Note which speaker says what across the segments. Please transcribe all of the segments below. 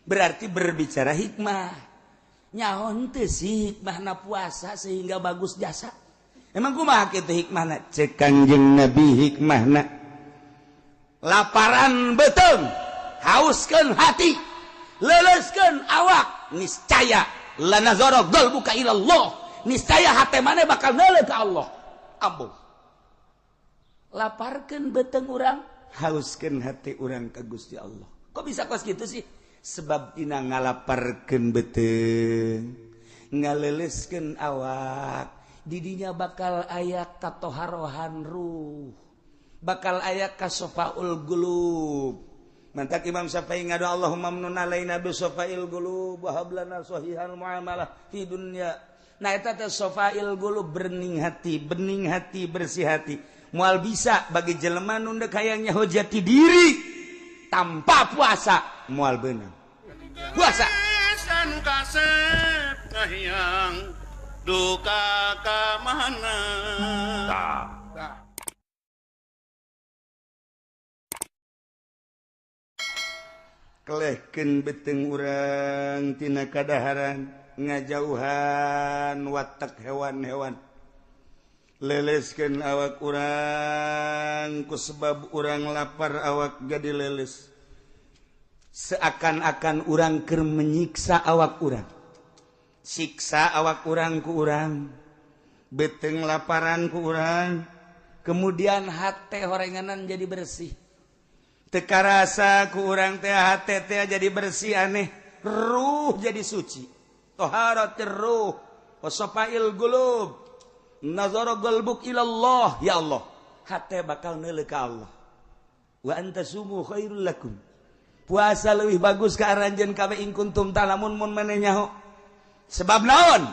Speaker 1: Berarti berbicara hikmah. Nyaho henteu sih hikmahna puasa sehingga bagus jasa. Emang kumaha kitu hikmahna? Cek Kangjeng Nabi hikmahna. Laparan beuteung, hauskeun hati, leuleuskeun awak, niscaya lanazara qalbuka ila Allah. Niscaya hate maneh bakal neuleuh ka Allah. Ambo. Laparkeun beuteung urang, hauskeun hati urang ka Gusti Allah. Kok bisa kos kitu sih? Sebab dina ngalaparkeun beuteung, ngaleuleuskeun awak, didinya bakal aya katoharohan ruh, bakal aya kasofaul qulub. Mantak Imam Syafi'i ngadoa Allahumma amnun alaina bi sofail qulub wa hab lana sahihal muamalah fi dunya. Nah eta teh sofail qulub, bening hati, bening hati, bersih hati. Moal bisa bagi jelema nu deuk hayang nyaho jati diri tanpa puasa, moal beunang. Puasa
Speaker 2: Anu kasep kahiyang duka ka mana.
Speaker 1: Tah. Kelehkeun beuteung urang tina kadaharan, ngajauhan watak hewan-hewan, leleskeun awak urang ku sebab urang lapar awak jadi leles. Seakan-akan urang keur menyiksa awak urang, siksa awak urang ku urang, beuteung laparan ku urang, kemudian hate horenganan jadi bersih. Teu karasa ku urang teh hate teh jadi bersih aneh, ruh jadi suci. Taharatir ruh wa safail qulub, nazara qalbuk ila Allah. Ya Allah, hate bakal neuleuh ka Allah. Wa antasumu khairul lakum. Puasa leuwih bagus ka aranjeun kabeh in kuntum ta'lamun mun maneh nyaho. Sebab naon?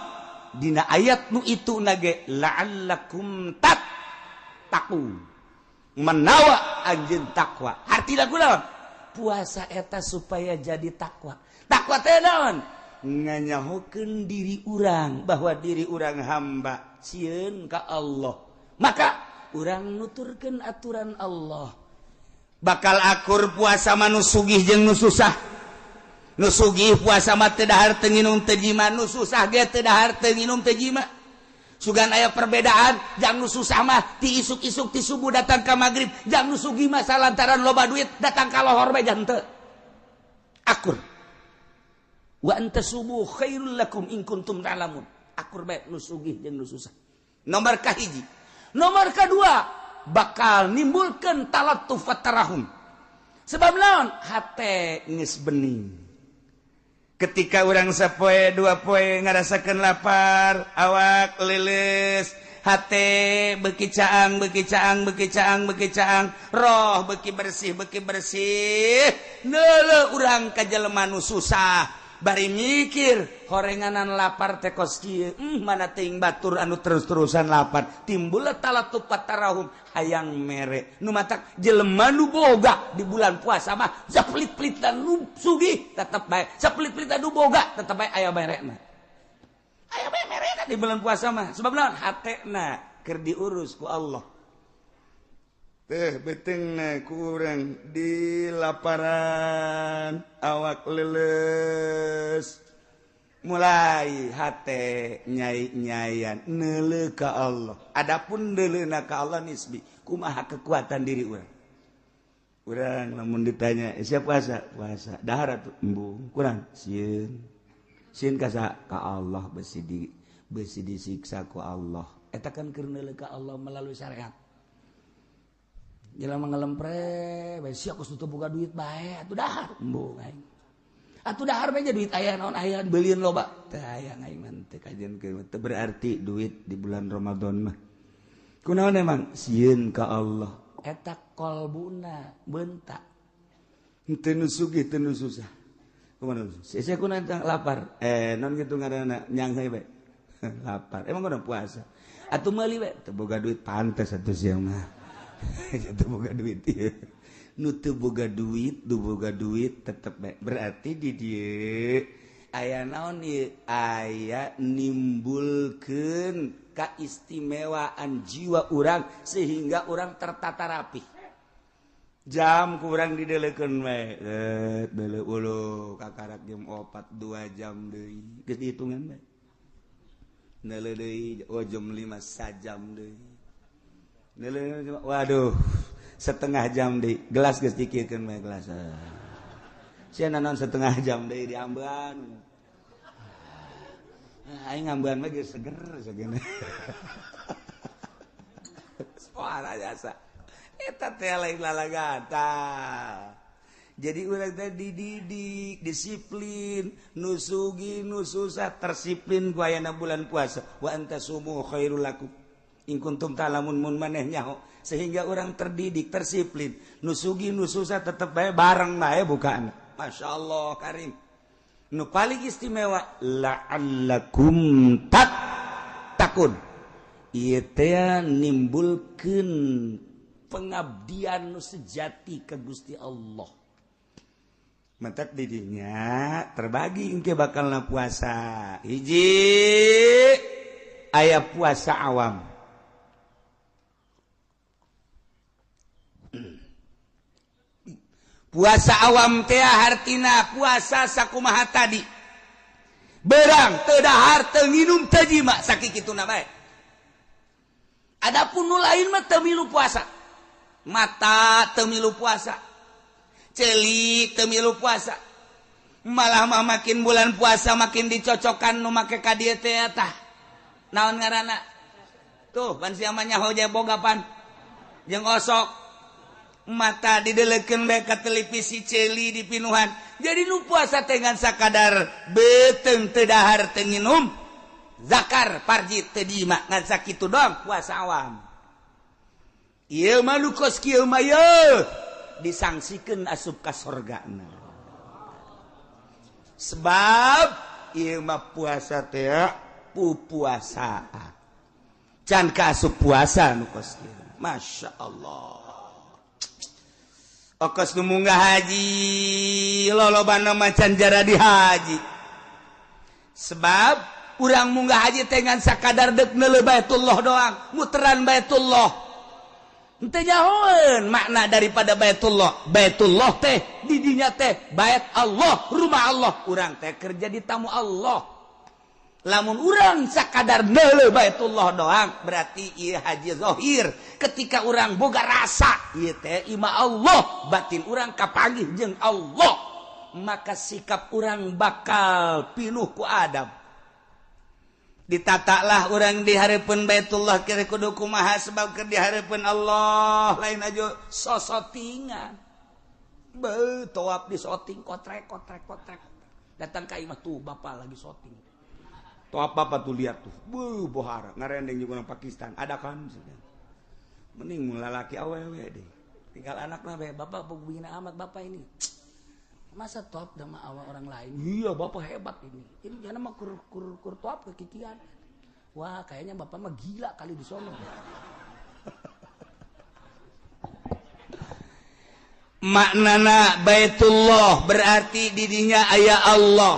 Speaker 1: Dina ayat nu itu nage la'allakum tattaqun. Menawa anjeun takwa. Artina kunaon? Puasa eta supaya jadi takwa. Takwa teh naon? Nganyahokeun diri urang bahwa diri urang hamba sieun ka Allah. Maka urang nuturkeun aturan Allah. Bakal akur puasa mah nu sugih jeung nu susah. Nu sugih puasa mah teu dahar teu nginum teu jima, nu susah ge teu dahar teu nginum teu jima. Sugan aya perbedaan, jang nu susah mah ti isuk-isuk ti subuh datang ka magrib, jang nu sugih mah salantaran loba duit datang ka lohor bae jang teu. Akur. Wa antasumu khairul lakum in kuntum ta'lamun. Akur bae nu sugih jeung nu susah. Nomor kahiji. Nomor kedua, bakal nimbulkeun talattuf tarahum. Sebab naon? Hate geus bening. Ketika urang sapoe dua poe ngarasakeun lapar, awak leuleus, hate beuki caang, beuki caang, beuki caang, beuki caang, roh beuki bersih, beuki bersih. Neuleuh urang ka jelema nu susah, bari mikir horenganan lapar teh kos kieu, mana teuing batur anu terus-terusan lapar. Timbul talattuf tarahum, hayang mere. Nu matak jelema nu boga di bulan puasa mah sapelit-pelitan nu sugih tetep bae, sapelit-pelitan nu boga tetep bae aya merena. Aya bae merena di bulan puasa mah. Sebab naon? Hatena keur diurus ku Allah. Teh beuteungna ku urang di laparan, awak leuleus, mulai hate nyai-nyayan neuleuh ka Allah. Adapun neuleuhna ka Allah nisbi, kumaha kekuatan diri urang. Urang lamun ditanya, siap puasa? Puasa. Dahar atuh embung, kurang sieun. Sieun ka saha? Ka Allah, besi disiksa ku Allah. Eta kan keur neuleuh ka Allah melalui syariat. Jelema ngelempre, bae sia geus teu boga duit bae, atuh dahar embung aing. Atuh dahar bae duit aya naon aya beulieun loba. Teu aya aing mah teu kajian keur teu berarti duit di bulan Ramadan mah. Kunaon emang sieun ka Allah. Eta kolbuna bentak. Teu nu sugih teu nu susah. Kumaha? Sia kunaon lapar. Non kitu ngaranna nyangheui bae. Lapar. Emang kunaon puasa? Atuh meuli bae teu boga duit pantes atuh sia mah. Teu boga duit ieu. Nu teu boga duit, nu boga duit tetep bae. Berarti di dieu aya naon ieu? Aya nimbulkeun kaistimewaan jiwa urang sehingga urang tertata rapi. Jam kurang didelekeun we. Deuleu uluh kakarak jam 4 2 jam deui. Geus dihitungan we. Neuleuh deui oh jam 5 sajam deui. Neuleuh waduh setengah jam deui. Gelas geus dikirkeun we gelas. Sia naon setengah jam deui diambean. Aing ngambean mah geus seger sagene. Suara jasa. Eta teh lain lalagata. Jadi urang teh dididik, disiplin, nu sugih nu susah tersiplin ku ayana bulan puasa. Wa antasumu khairul lakum in kuntum ta'lamun mun maneh nyaho. Sehingga orang terdidik, tersiplin, nu sugih nu susah tetep bae bareng bae bukaan. Masyaallah karim. Nu paling istimewa la'allakum tattaqun. Ieu teh nimbulkeun pengabdian nu sejati ke Gusti Allah. Mentak didinya terbagi engke bakalna puasa. Hiji aya puasa awam. Puasa awam teh hartina puasa sakumaha tadi. Berang teu dahar teu nginum teu jima sakikituna bae. Adapun nu lain mah teu milu puasa. Mata teu milu puasa, ceuli teu milu puasa, malah mah makin bulan puasa makin dicocokan nu make ka dieu teh tah. Naon ngaranna? Tuh pan sia mah nyaho boga pan jeung osok. Mata didelekeun bae ka televisi ceuli dipinuhan. Jadi nu puasa teh ngan sakadar beuteung teu dahar teu nginum, zakar parji teu diima ngan sakitu doang puasa awam. Ieu mah nu kos kieu mah yeuh disangsikeun asup ka sorgana. Sebab ieu mah puasa teh pupuasaan. Can ka asup puasa nu kos kieu. Masya Allah. Okos nu munggah haji lolobana mah can jara di haji. Sebab urang munggah haji teh ngan sakadar deuk neuleuh Baitullah doang, muteran Baitullah. Henteu nyahoeun makna daripada Baitullah. Baitullah teh didinya teh bait Allah, rumah Allah. Urang teh kerja di tamu Allah. Lamun urang sakadar neuleuh Baitullah doang berarti ieu haji zahir. Ketika urang boga rasa ieu teh ima Allah, batin urang kapanggih jeung Allah, maka sikap urang bakal pinuh ku adab. Ditataklah orang di hareupeun Baitullah kira kudu kumaha sebab keur di hareupeun Allah lain aja sosotingan. Beuh toap di soting kotrek kotrek kotrek. Datang ka imah tuh bapak lagi soting. Toap bapak tuh lihat tuh. Beuh bohara ngarendeng jeung urang Pakistan. Ada kan mending mun lalaki awewe deh. Tinggal anakna bae bapak bina amat bapak ini. Masa top sama awal orang lain? Iya bapak hebat ini. Ini jangan mah kur kur kur top kekikian. Wah kayaknya bapak mah gila kali di sono. Maknana Baitullah berarti didinya aya Allah.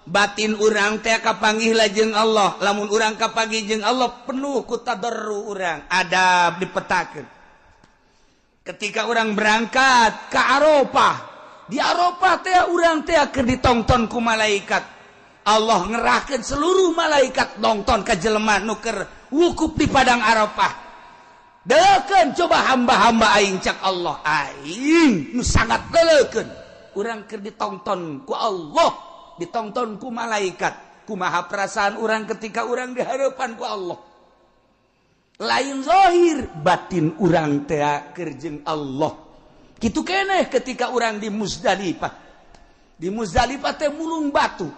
Speaker 1: Batin urang teh kapanggih lajeng Allah. Lamun urang kapanggih jeung Allah penuh ku tadarru urang. Adab dipetakeun. Ketika urang berangkat ke Arafah, di Arafah teh urang teh keur ditongton ku malaikat. Allah ngerahkeun seluruh malaikat nongton ka jelema nu keur wukuf di padang Arafah. Deukeun coba hamba-hamba aing cak Allah, aing nu sangat deukeun. Urang keur ditongton ku Allah, ditongton ku malaikat. Kumaha perasaan urang ketika urang di hadapan ku Allah? Lain zahir, batin urang teh keur jeung Allah. Kitu keneh ketika urang di Muzdalifah. Di Muzdalifah teh mulung batu.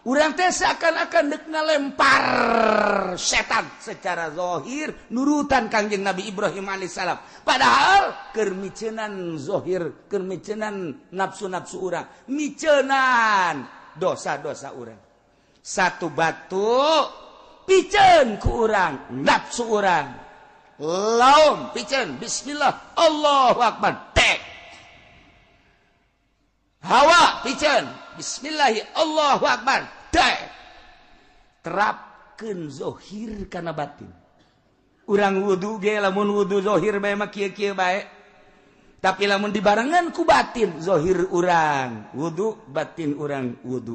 Speaker 1: Urang teh seakan-akan dek ngalempar setan secara zahir nurutan Kangjeng Nabi Ibrahim alaihissalam. Padahal keur micenan zahir, keur micenan nafsu-nafsu urang, micenan dosa-dosa urang. Satu batu piceun ku urang, nafsu urang. Laum piceun, bismillah, Allahu akbar. Tek. Hawa piceun, bismillahi, Allahu akbar. Tek. Terapkeun zahir kana batin. Urang wudu ge lamun wudu zahir bae mah kieu-kieu bae. Tapi lamun dibarengan ku batin, zohir urang wudu, batin urang wudu.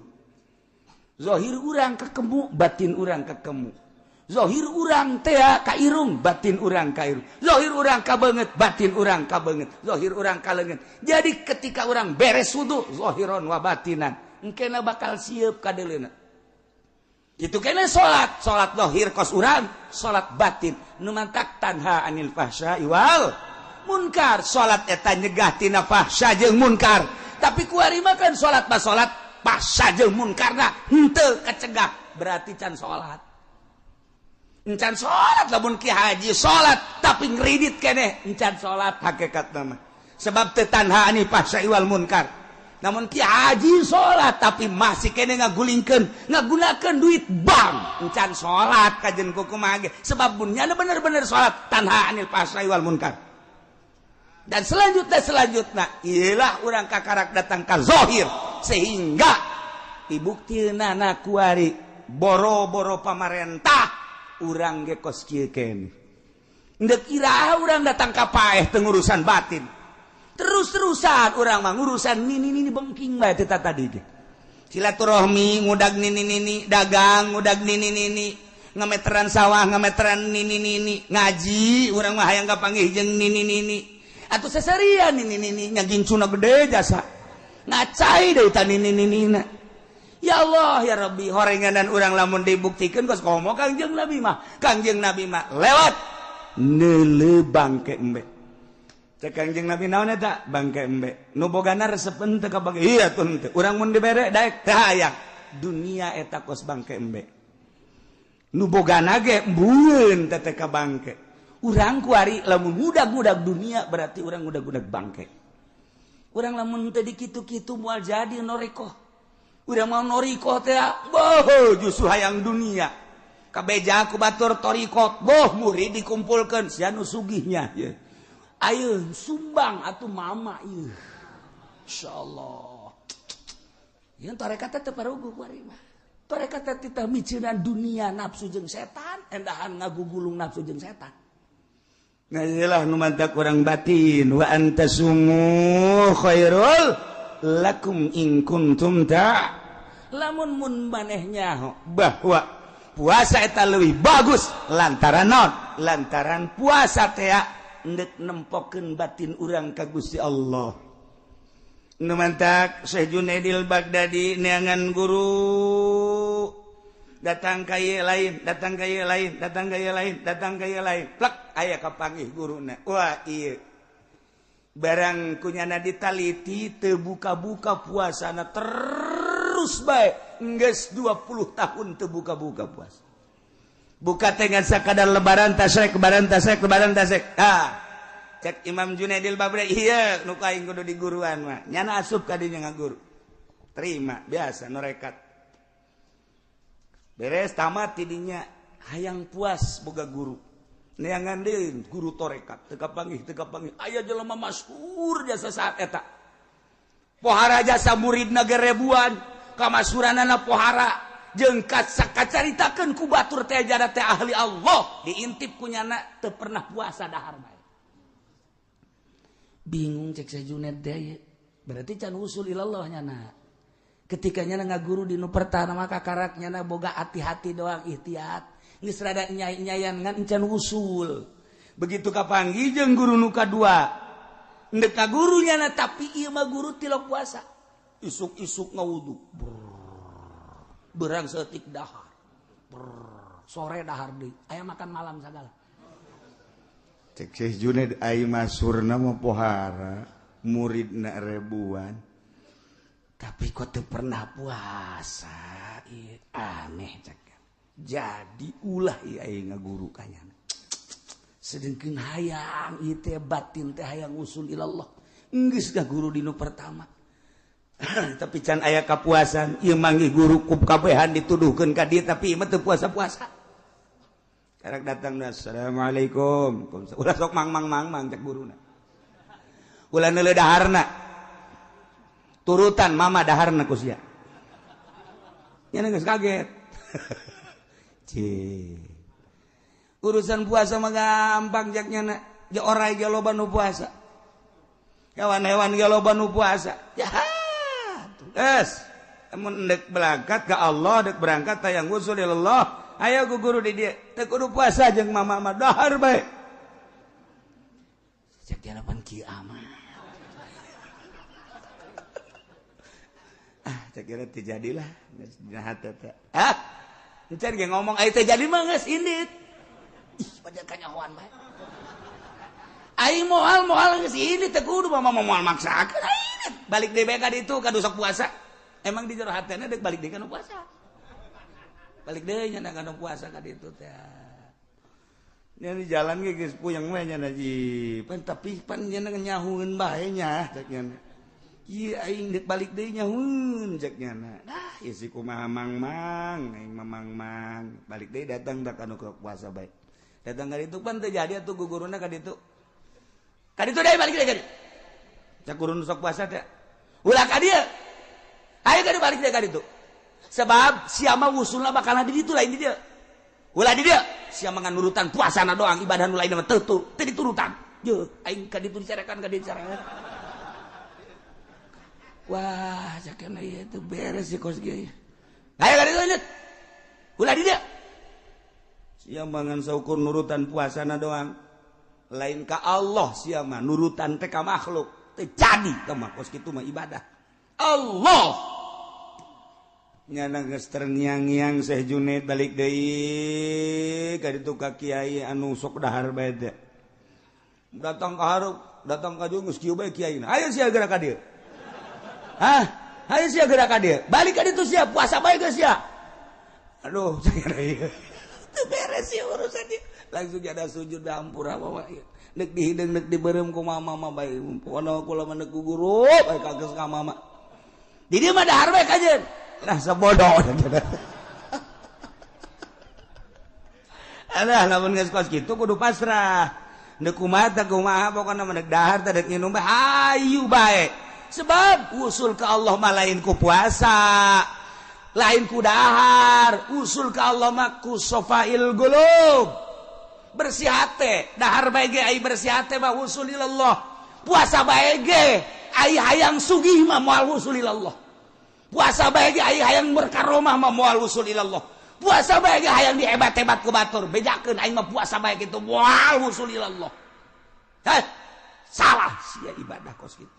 Speaker 1: Zohir urang kekemu, batin urang kekemu. Zohir urang teh ka irung, batin urang ka irung. Zohir urang ka beungeut, batin urang ka beungeut. Zohir urang ka leungeun. Jadi ketika urang beres wudu, zohiron wa batinan, engkena bakal siap kadeleuna. Itu kena salat, salat zahir kos urang, salat batin. Nu mantak tanha anil fahsya wal munkar. Salat eta nyegah tina fahsya jeung munkar. Tapi kuari mah kan salat mah salat fahsya jeung munkarna henteu kacegah, berarti can salat. Encan salat lamun ki haji salat tapi ngridit keneh, encan salat hakikatna mah. Sebab teu tanha anil fahsya wal munkar. Namun ki haji salat tapi masih kene ngagulingkeun, ngagunakeun duit bank, encan salat kajen kumaha ge. Sebab bunyana bener-bener salat tanha anil fahsya wal munkar. Dan selanjutnya iyalah urang kakarak datang ka zahir sehingga dibuktina na kuari boro-boro pamarentah urang ge kos kieu keneh. Ndek iraha urang datang ka paeh teu ngurusan batin. Terus-terusan orang mah ngurusan nini-nini bengking bae teh tadi ge. Silaturahmi ngudag nini-nini, dagang ngudag nini-nini, ngameteran sawah ngameteran nini-nini, ngaji urang mah hayang kapanggih jeung nini-nini. Atuh seserian nini-nini nya gincuna gede jasa. Ngacai deui ta nini-ninina. Ya Allah ya Rabbi, horenganan urang lamun dibuktikeun kos komo Kangjeng Nabi mah. Kangjeng Nabi mah lewat neuleuh bangke embe. Cek Kangjeng Nabi naon eta bangke embe. Nu bogana resepeun teu ka bangke. Iya tuh henteu. Urang mun dibere daek teu hayang. Dunia eta kos bangke embe. Nu bogana ge embueun teh teh ka bangke. Urang kuari lamun ngudag-ngudag dunia berarti urang ngudag-ngudag bangke. Urang lamun teu dikitu-kitu moal jadi norikoh. Urang mau norikoh teh boh justru hayang dunia. Kabeja ku batur torikot boh murid dikumpulkeun sia nu sugihnya ye. Ayo sumbang atuh mama ieu. Insyaallah. Yang tarekat teh teu paruguh kuari mah. Tarekat teh titah miceunan dunia nafsu jeung setan, endahan ngagugulung nafsu jeung setan. Nah iyalah nu mantak urang batin wa antasumu khairul lakum in kuntum ta. Lamun mun maneh nyaho bahwa puasa eta leuwih bagus lantaran naon? Lantaran puasa teh ndek nempokeun batin urang ka Gusti Allah. Nu mantak Syekh Junaidil Baghdadi neangan guru datang ka ieu lain, datang ka ieu lain, datang ka ieu lain, datang ka ieu lain. Plek aya kapanggih guruna. Wah ieu barang kunyana ditaliti teu buka-buka puasana terus bae geus 20 tahun teu buka-buka puasa. Buka teh ngan sakadar lebaran tasrek, lebaran tasrek, lebaran tasrek. Ah, cek Imam Junaidil Baghdadi ieu nu aing kudu diguruan mah. Nyana asup ka dinya ngaguru. Terima biasa norekat. Beres tamat tidinya hayang puas boga guru. Neangan deui guru torekat teu kapanggih teu kapanggih. Aya jelema masyhur jasa saat eta. Pohara jasa muridna ge ribuan, kamasuranana pohara. Jeung kacaritakeun ku batur teh jada teh ahli Allah diintip ku nyana teu pernah puasa dahar bae. Bingung cek Syekh Junaid teh berarti can usul ilallah nyana. Ketika nyana ngaguru di nu pertama maka karak nyana boga hati-hati doang ikhtiat. Geus rada nyai-nyayan ngan can usul. Begitu kapanggih jeung guru nu kadua. Ndek ka guru nyana tapi ieu mah guru tilok puasa. Isuk-isuk ngawudu. Berang setik dahar. Brrr, sore dahar deui. Aya makan malam sagala. Cek Syekh Junaid ai masurna mah pohara, muridna ribuan. Tapi kok teu pernah puasa? Ieu aneh cek. Jadi ulah ieu aing ngaguru ka nyana. Sedengkeun hayang ieu teh batin teh hayang usul ilallah. Geus ngaguru dinu pertama. Tapi can aya kapuasan ieu manggih guru ku kabehan dituduhkeun ka dieu tapi ieu mah teu puasa-puasa. Karak datang, assalamualaikum. Ulah sok mang mang mang mang cek guruna. Ulah neuleuh daharna. Turutan mama daharna ku sia. Nya geus kaget. Cih. Urusan puasa mah gampang jak nyana. Ja orai ge loba nu puasa. Hewan-hewan ge loba nu puasa. Ya geus mun deuk berangkat ka Allah, deuk berangkat hayang usul ilallah, ayo ku guru di dieu teu kudu puasa jeung mama mah dahar bae. Cek jalapan kieu amat. Ah, cek kira teu jadilah geus dina hate teh. Ah, encan ge ngomong ai teu jadi mah geus indit. Ih, padahal kanyahoan bae. Aing moal moal geus indit teu kudu mama moal maksakeun aing. Balik deui bae ka ditu ka sok puasa. Emang di jero hatena deuk balik deui ka nu puasa. Balik deui nya ka nu puasa ka ditu teh. Nya di jalan ge geus puyeng we nya ji. Pan tapi pan nya nyahueun bae nya cek nya. Ieu aing deuk balik deui nyahueun cek nya. Nah, ieu si kumaha mang-mang, aing mah mang-mang. Balik deui datang da ka nu puasa bae. Datang ka ditu pan teu jadi atuh guguruna ka ditu. Ka ditu deui balik deui ka ditu. Cak guru nu sok puasa teh. Ulah ka dieu. Ayo ka dieu balik deui ka ditu. Sebab sia mah wusulna bakal di ditu lain di dieu. Ulah di dieu, sia mah ngan nurutan puasana doang, ibadah nu lain mah teu teu diturutan. Yeuh, aing ka ditu dicarekan ka dieu dicarekan. Wah, cakena ieu teu beres si kos kieu. Ayo ka ditu lanjut. Ulah di dieu. Sia mah ngan saukur nurutan puasana doang. Lain ka Allah sia mah nurutan teh ka makhluk. Teu jadi teh mah kos kitu mah ibadah. Allah. Nyana geus terngiang-ngiang Syekh Junaid balik deui ka ditu ka kiai anu sok dahar bae teh. Datang ka hareup, datang ka dieu geus kieu bae kiaina. Ayo sia geura ka dieu. Hah? Ayo sia geura ka dieu. Balik ka ditu sia puasa bae geus sia. Aduh, ieu. Teu beres ieu urusan ieu. Langsung ada sujud hampura bawa ieu. Neuk dihideung neuk dibeureum ku mama mah bae. Pokona kula mah neuk ku guru bae kageus ka mama. Di dieu mah dahar bae kajeun. Nah sebodoh. Alah lamun geus kos kitu kudu pasrah. Neuk kumaha teh kumaha pokona mah neuk dahar teh deuk nginum bae hayu bae. Sebab usul ke Allah mah lain ku puasa, lain ku dahar, usul ke Allah mah ku sofail gulub. Bersih hate, dahar bae ge ai bersih hate mah usul ilallah. Puasa bae ge ai hayang sugih mah moal usul ilallah. Puasa bae ge ai hayang berkaromah mah moal usul ilallah. Puasa bae ge hayang dihebat-hebat ku batur, bejakeun aing mah puasa bae kitu moal usul ilallah. Heh, salah sia ibadah kos kitu.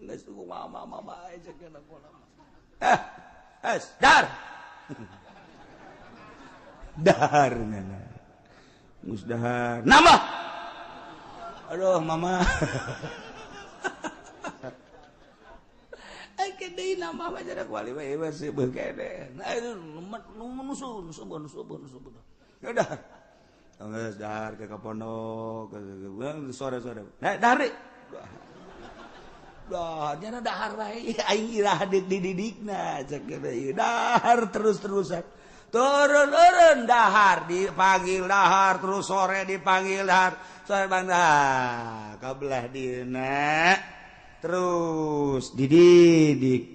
Speaker 1: Geus kumaha mama bae ceuk kula mah. Eh, es dar. Dahar ngana. Geus dahar. Nambah. Aduh mama. Ai deui nambah mah jarak wali we masih beukene. Nah itu nusun subun subun subun. Ya dahar. Geus dahar ke pondok sore-sore. Nah dahar. Dah, nyana dahar bae aing irah dididikna cek ieu dahar terus-terusan. Turun-turun dahar dipanggil dahar terus sore dipanggil dahar. Sore bang dah kabelah dieuna terus dididik.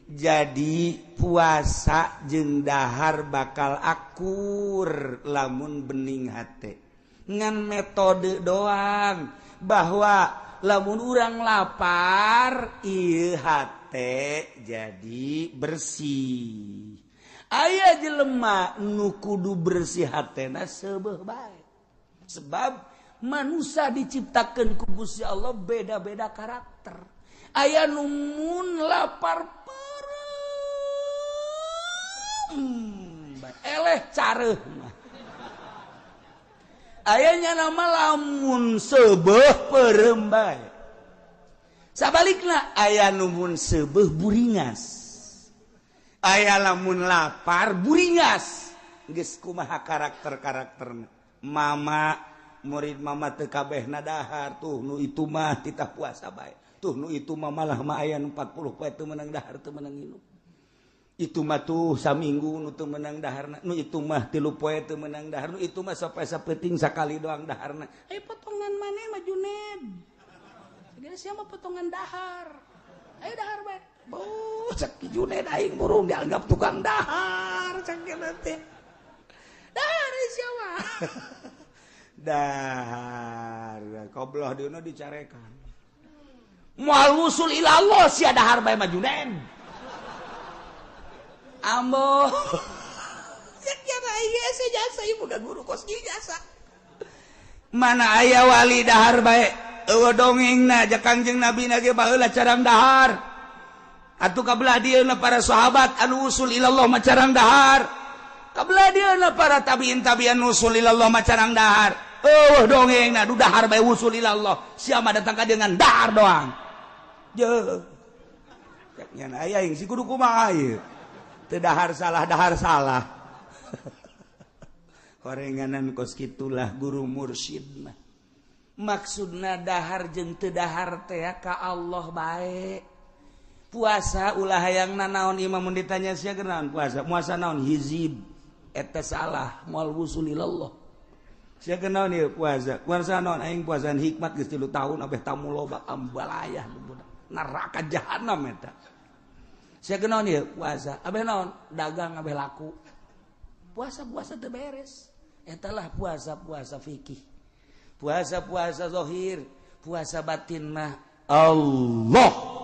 Speaker 1: Jadi puasa jeung dahar bakal akur lamun bening hate. Ngan metode doang bahwa lamun urang lapar ieu hate jadi bersih. Aya jelema nu kudu bersih hatena seubeuh bae. Sebab manusia diciptakeun ku Gusti Allah beda-beda karakter. Aya nu mun lapar peureum bae eleh careuh mah. Ayahnya nama lamun seubeuh peureum bae. Sabalikna aya nu mun seubeuh buringas. Aya lamun lapar buringas. Geus kumaha karakter-karakterna. Mama murid mama teu kabehna dahar tuh nu itu mah titah puasa bae. Tuh nu itu mah malah mah aya nu 40 poe teu meunang dahar teu meunang nginum. Itu mah tuh saminggu nu teu meunang daharna, nu itu mah 3 poe teu meunang dahar, nu itu mah sampai sapeting sakali doang daharna. Ayo potongan maneh mah Juned. Segala sia mah potongan dahar. Ayo dahar bae. Beuh, cek Juned aing burung dianggap tukang dahar cek teh. Dahar sia mah. Dahar kobloh dieuna dicarekan. Moal wusul ila Allah sia dahar bae mah Junaid. Ambo. Jasa ieu boga guru kos jasa. Mana aya wali dahar bae eueuh dongengna ja Kangjeng Nabi na ge baheula carang dahar. Atuh kabelah dieuna para sahabat anu usul ilallah mah carang dahar. Kabelah dieuna para tabiin tabian usul ilallah mah carang dahar. Eueuh dongengna du dahar bae usul ilallah. Sia mah datang ka dengan dahar doang. Jeuh. Cek nyan aya yang si kudu kumaha ieu. Teu dahar salah dahar salah. Horenganan kos kitulah guru mursyid mah. Maksudna dahar jeung teu dahar teh ka Allah bae. Puasa ulah hayang nanaon imam mun ditanya sia naon puasa, puasa naon hizib. Eta salah, moal wusul ilallah. Sia naon ieu puasa, puasa naon aing puasaan hikmat geus 3 tahun abeh tamu loba ambalayah budak. Neraka jahanam eta. Sia naon ieu puasa, abeh naon dagang abeh laku. Puasa-puasa teu beres. Etalah puasa-puasa fikih. Puasa-puasa zahir, puasa batin mah Allah.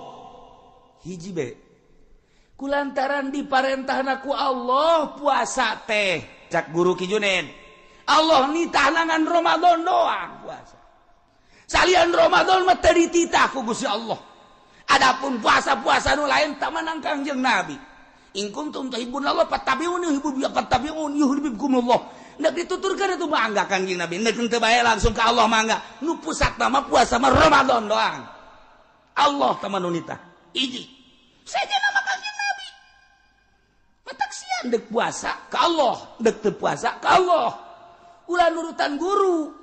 Speaker 1: Hiji be. Kulantaran diparentahna ku Allah puasa teh. Cak guru Ki Junaid. Allah nitahna ngan Ramadan doang puasa. Salian Ramadan mah teu dititah ku Gusti Allah. Adapun puasa-puasa nu lain tak menang Kangjeng Nabi. In kuntum tuhibbunallah fattabi'uni fattabi'un yuhibbukumullah. Nek dituturkeun itu mangga Kangjeng Nabi. Nek teu bae langsung ka Allah mangga. Nu pusat mah puasa mah Ramadan doang. Allah tah nu nitah. Hiji. Saja nama Kangjeng Nabi. Matak sian dek puasa ka Allah, dek teu puasa ka Allah. Ulah nurutan guru.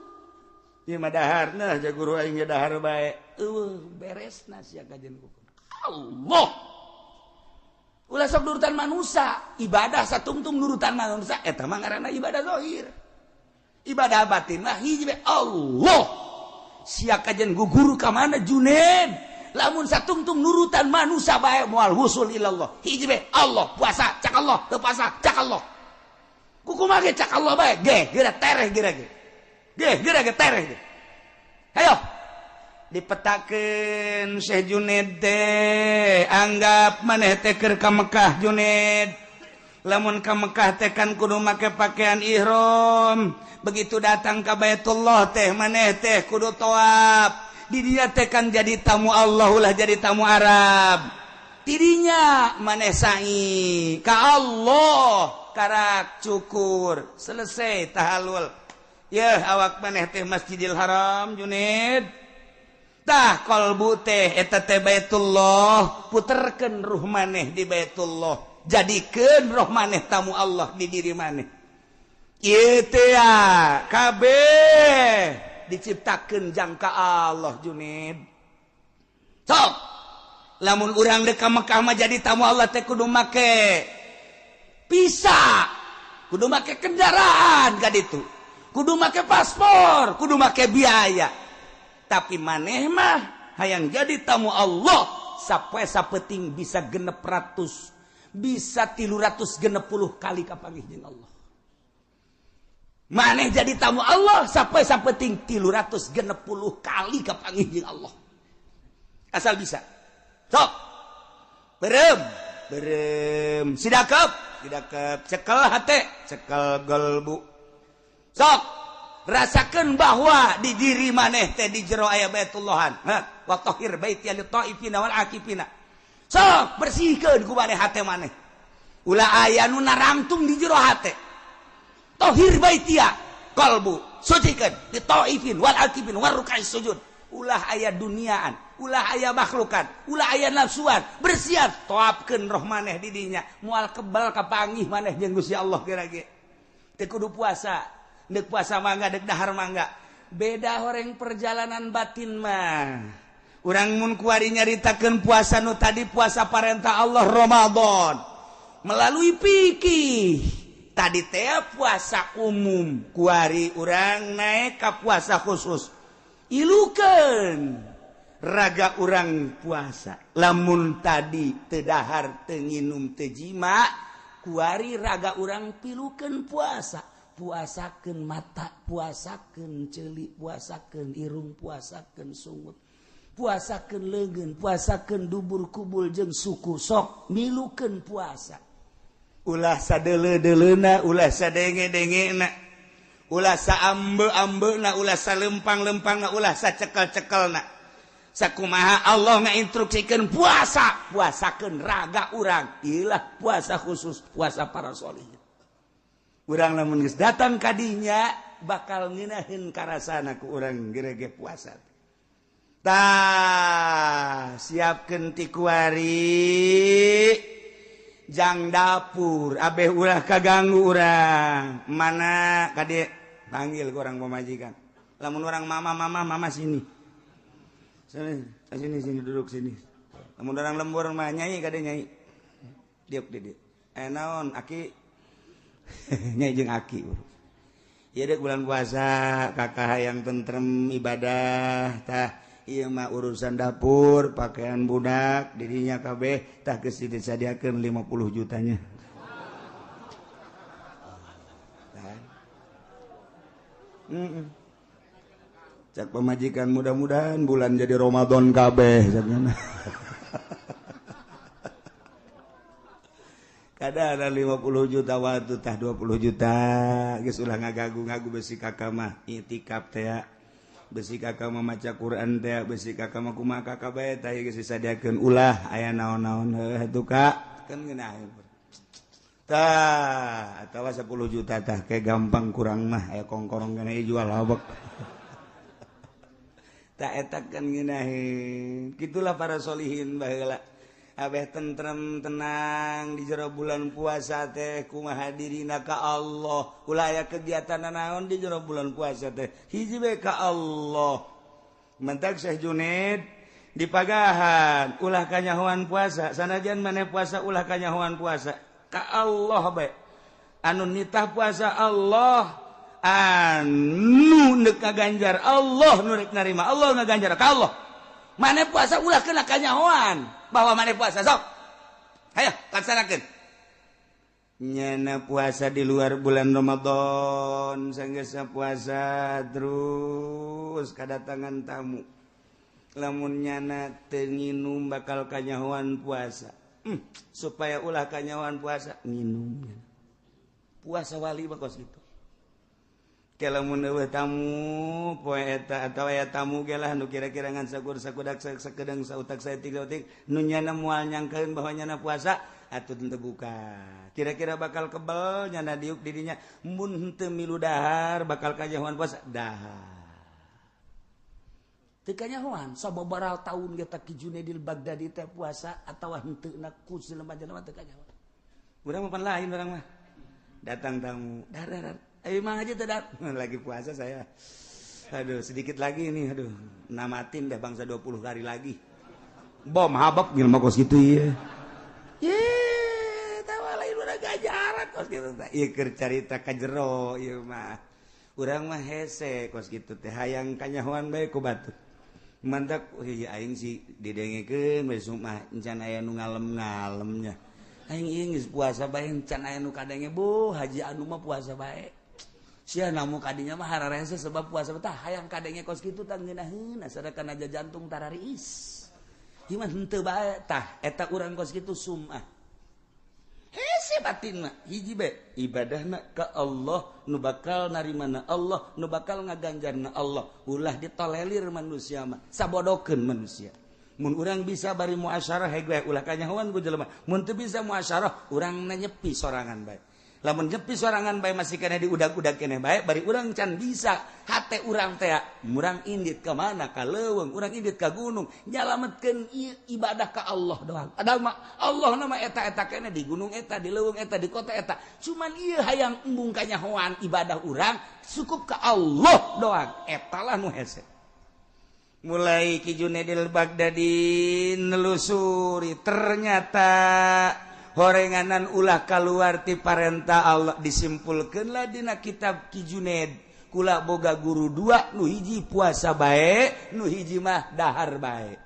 Speaker 1: Ieu mah dahar nah ja guru aing ge dahar bae. Eueuh beresna sia kajian ku. Allah. Ulah sok nurutan manusia, ibadah satungtung nurutan manusia eta mah ngaranna ibadah zahir. Ibadah batin mah hiji bae Allah. Sia kajian guru ka mana Junaid? Lamun satungtung nurutan manusia bae moal wusul ilallah. Hiji bae Allah puasa cak Allah, teu puasa cak Allah. Kukumaha ge cak Allah bae ge geura tereh geura ge. Ge geura ge tereh ge. Hayo dipetakeun Syekh Junaid teh anggap maneh teh keur ka Mekah Junaid. Lamun ka Mekah teh kan kudu make pakaian ihram. Begitu datang ka Baitullah teh maneh teh kudu tawaf. Di dia teh kan jadi tamu Allah ulah jadi tamu Arab. Tidinya maneh sa'i ka Allah karak cukur selesai tahalul. Yeuh awak maneh teh Masjidil Haram Junaid. Tah kolbu teh eta teh Baitullah, puterkeun ruh maneh di Baitullah. Jadikeun roh maneh tamu Allah di diri maneh. Ieu teh kabeh diciptakeun jangka Allah Junaid. Sok lamun urang dek ka Mekah mah jadi tamu Allah teh kudu make visa, kudu make kendaraan ka ditu, kudu make paspor, kudu make biaya. Tapi maneh mah hayang jadi tamu Allah sapoe sapeting bisa 600, bisa 360 kali kapanggih jeung Allah. Maneh jadi tamu Allah sampai sapeting 360 kali kapanggih jeung Allah. Asal bisa. Sok. Berem, berem. Sidakep, sidakep. Cekel hate, cekel gelbu. Sok. Rasakeun bahwa di diri maneh teh di jero aya Baitullahan. Ha, wa tahhir baiti lit taifina wal akifina. Sok bersihkeun ku maneh hate maneh. Ulah aya nu narangtung di jero hate. Tohir baitia kalbu sucikan di taifin wal akifin war ruk'is sujud. Ulah aya duniaan, ulah aya makhlukan, ulah aya nafsuan, bersiap toapkeun roh maneh di dinya, moal kebal kapanggih maneh jeung Gusti Allah geura ge. Teu kudu puasa, deuk puasa mangga deuk dahar mangga. Beda horeng perjalanan batin mah. Urang mun kuari nyaritakeun puasa nu tadi puasa parentah Allah Ramadan melalui fikih. Tadi teh puasa umum, kuari urang naik ka puasa khusus. Ilukeun raga urang puasa. Lamun tadi teu dahar teu nginum teu jima, kuari raga urang pilukeun puasa. Puasakeun mata, puasakeun ceuli, puasakeun irung, puasakeun sungut. Puasakeun leungeun, puasakeun dubur kubul jeung suku, sok milukeun puasa. Ulah sadeuleu-deuleuna, ulah sadenge-dengena, ulah saambe-ambena, ulah salempang-lempangna, ulah sacekel-cekelna. Sakumaha Allah ngainstruksikeun puasa, puasakeun raga urang. Ilah puasa khusus, puasa para sholihin. Urang lamun geus datang ka dinya bakal ngeunaheun karasana ku urang gerege puasa. Tah, siapkeun ti kuari jang dapur abeh ulah kaganggu urang. Mana kade panggil ku orang pemajikan. Lamun orang mama mama mama sini. Sini sini sini duduk sini. Lamun orang lembur mah nyai kade nyai. Diuk di dieu. Naon aki? Nyai jeung aki. Ieu deuk bulan puasa kakak hayang tentrem ibadah tah. Ieu mah urusan dapur, pakaian budak, dirinya kabeh tah geus disadiakeun 50 jutanya. Tah. Cak pemajikan mudah-mudahan bulan jadi Ramadan kabeh cenah. Kada ada 50 juta waktu tah 20 juta geus ulah ngagagu-ngagu besi kakak mah itikaf teh. Besi kakak mah maca Quran teh, besi kakak mah kumaha kakak bae tah geus disadiakeun ulah aya naon-naon heuh atuh Kak kan ngeunah. Tah atawa 10 juta tah ke gampang kurang mah aya kongkorong kana jual habek. Tah eta kan ngeunaheun. Kitulah para solihin baheula. Abeh tentrem tenang di jero bulan puasa teh kumaha dirina ka Allah. Ulah aya kegiatan naon di jero bulan puasa teh hiji bae ka Allah. Mentak Syekh Junaid dipagahan ulah kanyahoan puasa, sanajan maneh puasa ulah kanyahoan puasa ka Allah bae. Anu nitah puasa Allah, anu neuk ngaganjar Allah, nu rek narima Allah ngaganjar ka Allah. Maneh puasa ulah kena kanyahoan bahwa maneh puasa sok. Hayo laksanakeun. Nyana puasa di luar bulan Ramadan, sanggeusna puasa terus kadatangan tamu. Lamun nyana teu nginum bakal kanyahoan puasa. Supaya ulah kanyahoan puasa nginum. Puasa wali mah kos kitu. Lamun eueuh tamu poe eta atawa aya tamu ge lah nu kira-kira ngan sakur sakudak sakedeng sautak saeutik-sautik nu nyana moal nyangkeun bahwa nyana puasa atuh teu buka. Kira-kira bakal kebel nyana diuk dirinya mun henteu milu dahar bakal kanyahoan puasa dahar. Teu kanyahoan sababaraha taun ge Ki Junaidil Baghdadi teh puasa atawa henteu na ku jelema-jelema teu kanyahoan. Urang mah pan lain urang mah. Datang tamu, dar dar. Ayo mang aja tidak lagi puasa saya. Aduh, sedikit lagi ini, aduh. Namatin dah bangsa 20 hari lagi. Bom habab jelema kos kitu ieu. Ye, tawa lain urang gajaran kos kitu teh. Ieu keur carita ka jero ieu mah. Urang mah hese kos kitu teh hayang kanyahoan bae ku batur. Mantak ieu aing sih didengekeun we sumah encan aya nu ngalem-ngalemnya. Aing ieu geus puasa bae encan aya nu kadenge bu haji anu mah puasa bae. Sia namu kadinya mah hararese sebab puasa tah hayang kadenge kos kitu tah ngeunaheun asadakan aja jantung tarariis. Ieu mah henteu bae tah eta urang kos kitu sumah. Hese batin mah hiji bae ibadahna ka Allah nu bakal narimana Allah nu bakal ngaganjarna Allah. Ulah ditolelir manusia mah sabodokeun manusia. Mun urang bisa bari muasyarah hege ulah kanyahoan ku jelema. Mun teu bisa muasyarah urang nyepi sorangan bae. Lamun nyepi sorangan bae masih kena diudag-udag keneh bae bari urang can bisa hate urang teh murang indit ka mana ka leuweung urang indit ka gunung nyalametkeun ibadah ka Allah doang. Padahal mah Allah nama eta-eta keneh di gunung eta di leuweung eta di kota eta cuman ieu hayang embung kanyahoan ibadah urang cukup ka Allah doang eta lah nu hese. Mulai Ki Junaidil Baghdadi nelusuri ternyata horenganan ulah kaluar ti parenta Allah disimpulkeunlah dina kitab Ki Junaid kula boga guru dua nu hiji puasa bae nu hiji mah dahar bae.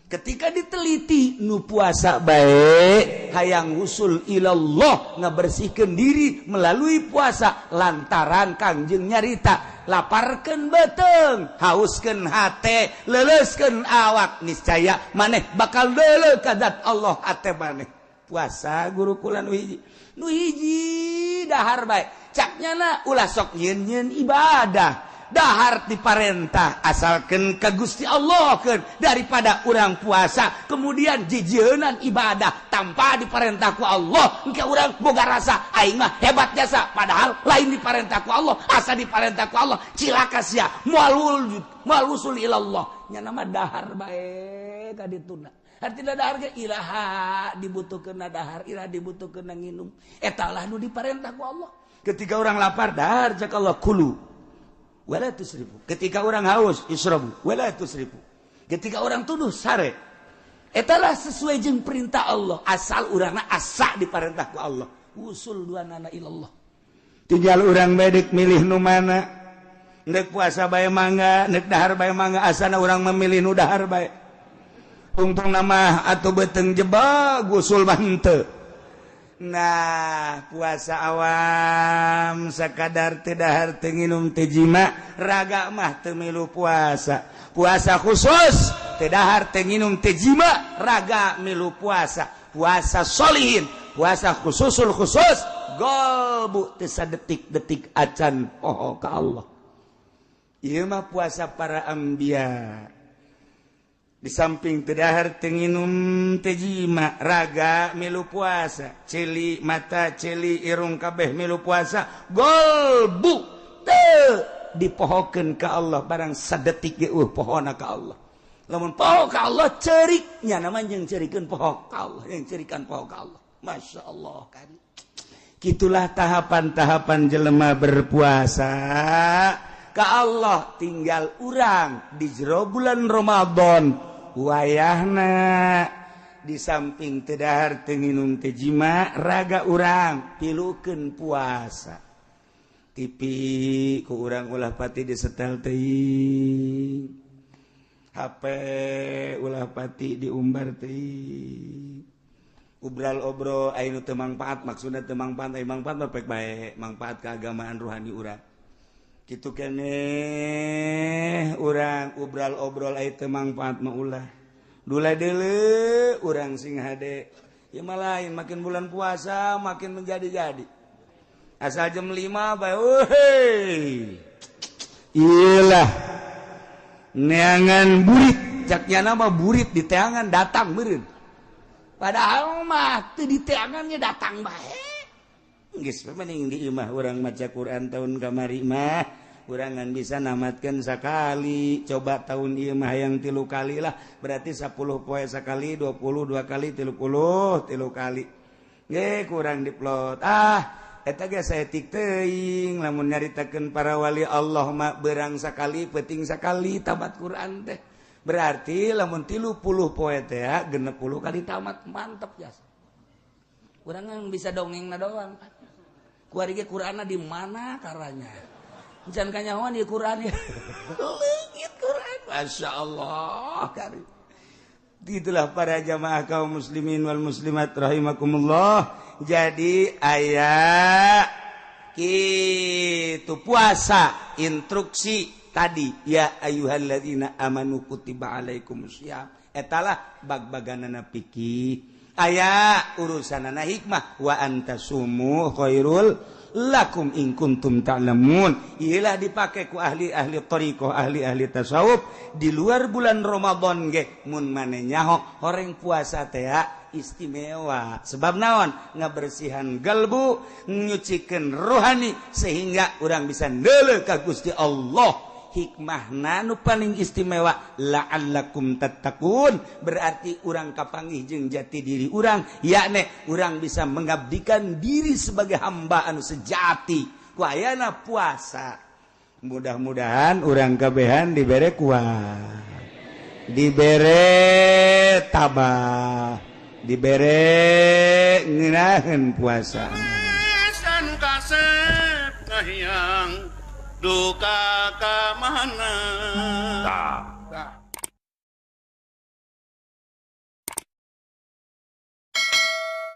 Speaker 1: Ketika diteliti, nu puasa baik hayang usul ilallah, ngabersihkan diri melalui puasa, lantaran Kangjeng nyarita laparkan beteng, hauskan hate, leleskan awak, niscaya maneh bakal deuleu ka zat Allah hate maneh. Puasa gurukulan nu hiji, nu hiji dahar bae. Caknya na ulah sok nyeun ibadah, dahar diparentah asalkan ke Gusti Allah kan, daripada orang puasa kemudian jijienan ibadah tanpa diparentah ku Allah, engke urang boga rasa aing mah hebat jasa, padahal lain diparentah ku Allah. Asa diparentah ku Allah, cilaka sia, moal wujud, moal usul ilallah. Nya nama dahar bae ka dituna. Artina dahar ge iraha dibutuhkeun dahar, iraha dibutuhkeun nginum, eta lah nu diparentah ku Allah. Ketika orang lapar, dahar, cak Allah, kulu wala tusrifu. Ketika orang haus, isrobu wala tusrifu. Ketika orang tunduh, sare. Etalah sesuai jeung perintah Allah, asal urangna asa diparentah ku Allah, usul dua nana ilallah. Tinggal urang bedek milih nu mana. Nek puasa bae mangga, nek dahar bae mangga, asana urang memilih nu dahar bae. Untung nama atau beteng jebak usul mah henteu. Nah, puasa awam sakadar teu dahar, teu nginum, teu jima, raga mah teu milu puasa. Puasa khusus teu dahar, teu nginum, teu jima, raga milu puasa. Puasa solihin, puasa khususul khusus, golbu teu sadetik-detik acan poho ka Allah. Ieu mah puasa para anbiya. Di samping teu dahar, teu nginum, teu jima, raga milu puasa, ceuli mata, ceuli irung, kabeh milu puasa, golbu teu dipohokeun ka Allah barang sadetik ge eueuh pohona ka Allah. Lamun poho ka Allah, ceuriknya namanya jeung ceurikeun poho ka Allah, yang ceurikan poho ka Allah. Masya Allah kan. Gitulah tahapan-tahapan jelema berpuasa ka Allah. Tinggal urang di jero bulan Ramadan wayahna, di samping teu dahar, teu nginum, teu jima, raga urang pilukeun puasa. TV ku urang ulah pati disetel teuing, HP ulah pati diumbar teuing, obral obrol anu teu mangpaat. Maksudna teu mangpaat, aya mangpaat mah pek bae, mangpaat keagamaan ruhani urang kitu keneh. Urang obral obrol aya teu mangpaat mah ulah. Dula deuleu urang sing hade. Ya mah lain, makin bulan puasa makin menjadi-jadi. Asal jam 5 bae, euy, ilah neangan burit, caknya nama burit di teangan datang meureun, padahal mah teu di teangannya datang bae. Geus mending di imah urang maca Quran. Tahun kamari mah urang ngan bisa namatkeun sakali, coba tahun ieu mah yang 3 kali lah, berarti 10 poe sakali, 22 kali, 30 3 kali ge kurang diplot. Ah, eta ge saeutik teuing. Lamun nyaritakeun para wali Allah mah berang sakali, peuting sakali tamat Quran teh. Berarti lamun 30 poe teh 60 kali tamat, mantep jas. Urang bisa dongeng na doang. Kuari ge Qur'anna di mana karanya? Can kanyahoan di Qur'an ya. Leungit Qur'an. Masya Allah. Kari. Itulah para jamaah kaum muslimin wal muslimat rahimakumullah. Jadi aya kitu puasa instruksi tadi, ya ayyuhalladzina amanu kutiba alaikumusiyam. Etalah bag-baganana fikih. Aya urusanana hikmah, wa antasumu khairul lakum in kuntum ta'lamun. Iyalah dipake ku ahli-ahli thariqah, ahli-ahli tasawuf di luar bulan Ramadan ge. Mun mane nyaho horeng puasa teh istimewa, sebab naon? Ngabersihan galbu, nyucikeun rohani, sehingga urang bisa neuleuh ka Gusti Allah. Hikmahna nu paling istimewa, la'allakum tattaqun, berarti urang kapanggih jeung jati diri urang, yakni urang bisa mengabdikan diri sebagai hamba anu sejati ku ayana puasa. Mudah-mudahan urang kabehan dibere kuat, dibere tabah, dibere ngeunaheun puasa.
Speaker 2: Anu kasep kahiyang duka ka mana.